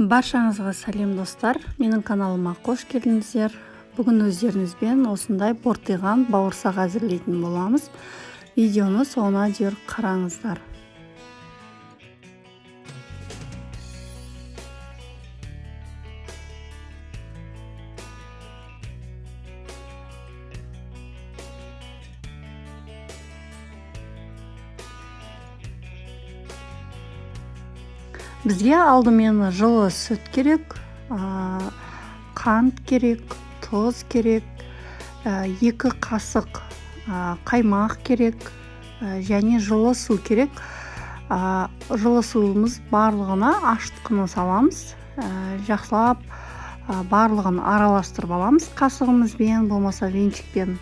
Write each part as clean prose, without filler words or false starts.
Баршаңызға сәлем, достар! Менің каналыма қош келдіңіздер. Бүгін өздеріңізбен осындай бортиған бауырсақ әзірлейтін боламыз. Видеоны соңына дейін қараңыздар. Бізге алдымен жылы сүт керек, қант керек, тұз керек, 2 қасық қаймақ керек, және жылы су керек. Жылы суымыз барлығына ашытқыны саламыз. Жақсылап барлығын араластырып аламыз қасығымызбен, болмаса венчикпен.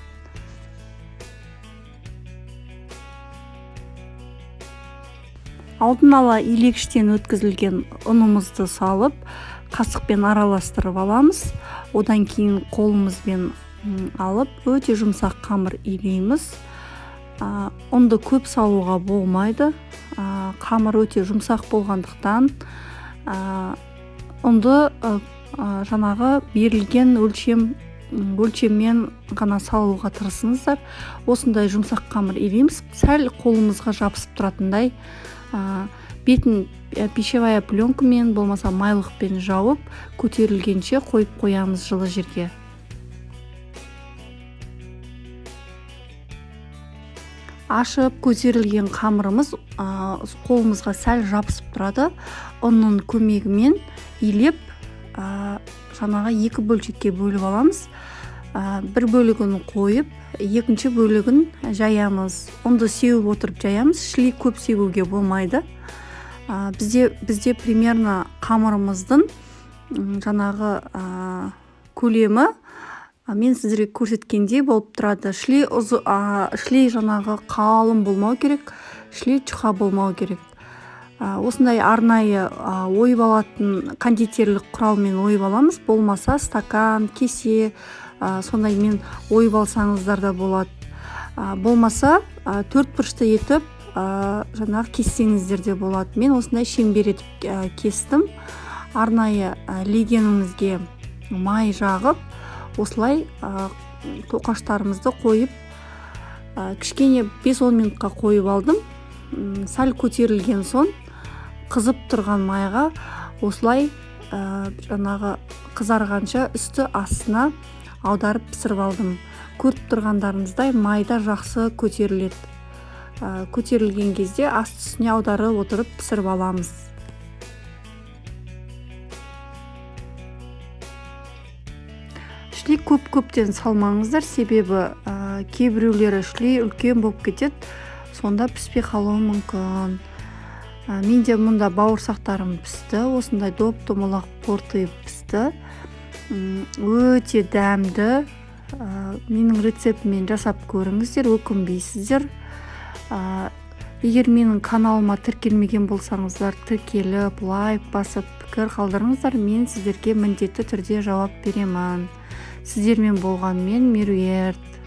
Алдын ала илегіштен өткізілген ұнымызды салып, қасықпен араластырып аламыз. Одан кейін қолымызбен алып, өте жұмсақ қамыр илейміз. Ұнды көп салуға болмайды. Қамыр өте жұмсақ болғандықтан, ұнды жаңағы берілген өлшеммен ғана салуға тырысыңыздар. Осындай жұмсақ қамыр илейміз, сәл қолымызға жабысып тұратындай. Бетін пищевая пленкамен, болмаса майлықпен жауып, көтерілгенше қойып қоямыз жылы жерге. Ашып көтерілген қамырымыз қолымызға сәл жабысып тұрады. Ұнның көмегімен илеп, жаңағы екі бөлшекке бөліп аламыз. Бір бөлігін қойып, екінші бөлігін жаямыз. Ұнды сеуіп отырып жаямыз, шіли көп себуге болмайды. Бізде примерно қамырымыздың жаңағы көлемі, мен сіздерге көрсеткендей болып тұрады. Шіли шіли жаңағы қалың болмау керек, шіли жұқа болмау керек. Осындай арнайы ойып алатын кондитерлік құралмен ойып аламыз, болмаса стакан, кесе, сондаймен ойып алсаңыздар да болады. Болмаса, төрт бұрышты етіп, жаңағы кессеңіздер де болады. Мен осындай шеңбер етіп кестім. Арнайы легенімізге май жағып, осылай тоқаштарымызды қойып, кішкене бес-он минутқа қойып алдым. Сәл көтерілген соң қызып тұрған майға осылай, жаңағы қызарғанша үсті астына аударып пісіріп алдым. Көріп тұрғандарыңыздай майда жақсы көтеріледі. Көтерілген кезде асты үстіне аударып отырып пісіріп аламыз. Шли көп-көптен салмаңыздар, себебі кейбіреулері шли үлкен болып кетеді, сонда піспей қалуы мүмкін. Менде мұнда бауырсақтарым пісті, осындай доп-домалақ бортиып пісті. Өте дәмді. Менің рецептіммен жасап көріңіздер, өкінбейсіздер. Егер менің каналыма тіркелмеген болсаңыздар, тіркеліп, лайк басып, пікір қалдырыңыздар, мен сіздерге міндетті түрде жауап беремін. Сіздермен болған мен Меруерт.